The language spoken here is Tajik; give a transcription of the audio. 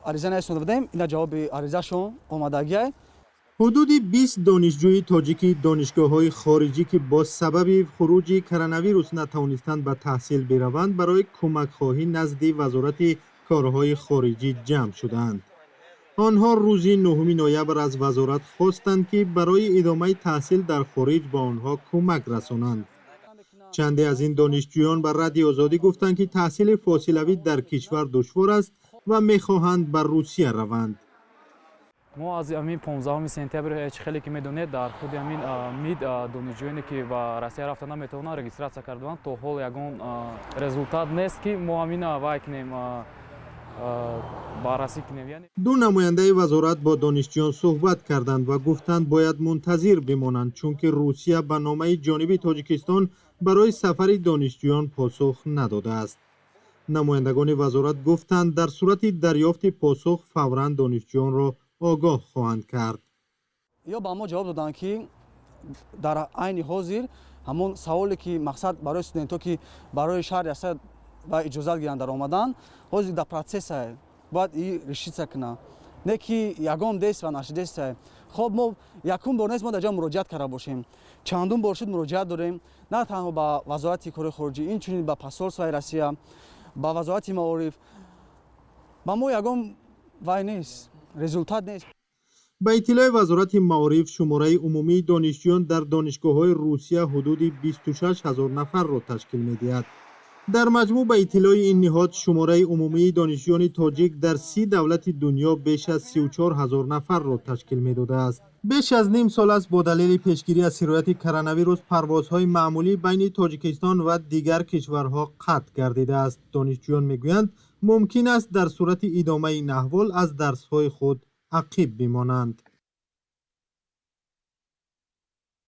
Ариза нависонда будем, ина ҷавоби аризашон омадагиай. Ҳудуди 20 донишҷӯи тоҷики донишгоҳҳои хориҷӣ, ки бо сабаби хуруҷи коронавирус натавонистанд ба таҳсил бираванд, барои кӯмакхоҳӣ назди Вазорати корҳои хориҷӣ ҷамъ шудаанд. Онҳо рӯзи 9 ноябр аз вазорат хостанд, ки барои идомаи таҳсил дар хориҷ ба онҳо кӯмак расонанд. Чанде аз ин донишҷӯён ба Радиои Озодӣ гуфтанд, ки таҳсили фосилавӣ дар кишвар душвор аст ва мехоҳанд ба Русия раванд. Мо аз ҳамин 15 сентябр, чӣ хеле ки медонед, дар худи ҳамин МИД донишҷӯёне, ки ба Россия рафта наметавонанд, регистрация карданд. То ҳол ягон результат нест, ки мо ҳамина вай кунем, баррасӣ кунем. Ду намояндаи вазорат бо донишҷӯён суҳбат карданд ва гуфтанд, бояд мунтазир бимонанд, чунки Русия ба номаи ҷониби Тоҷикистон барои сафари донишҷӯён посух надодааст. Намояндагони вазорат гуфтанд, дар сурати дарёфти посух фавран донишҷӯёнро огоҳ хоҳанд кард. Ё ба мо ҷавоб доданд, ки дар айни ҳозир ҳамон саволе, ки мақсад барои студентҳо, ки барои шаҳри Россия ва иҷозат гиранд дар омадан, ҳозир дар процесс ае, бояд и решиться кунад, не ки ягон действия нашидестае. Хоб, мо якум бор нест мо дар ҷо муроҷиат карда бошем, чандум бор шуд муроҷиат дорем, на танҳо ба Вазорати корҳои хориҷӣ, инчунин ба посольствои Россия, ба Вазорати маориф. Ба мо ягон вай нест, результат нест. Ба иттилои Вазорати маориф, шумораи умумии донишҷӯён дар донишгоҳҳои Русия ҳудуди 26 ҳазор нафарро ташкил медиҳад. Дар маҷмӯъ, ба иттилои ин ниҳод, шумораи умумии донишҷӯёни тоҷик дар 30 давлати дунё беш аз 34 ҳазор нафарро ташкил медодааст. Беш аз ним сол аст, бо далели пешгирӣ аз сирояти коронавирус, парвозҳои маъмулӣ байни Тоҷикистон ва дигар кишварҳо қатъ гардидааст. Донишҷӯён мегӯянд, мумкин аст дар сурати идомаи ин аҳвол аз дарсҳои худ ақиб бимонанд.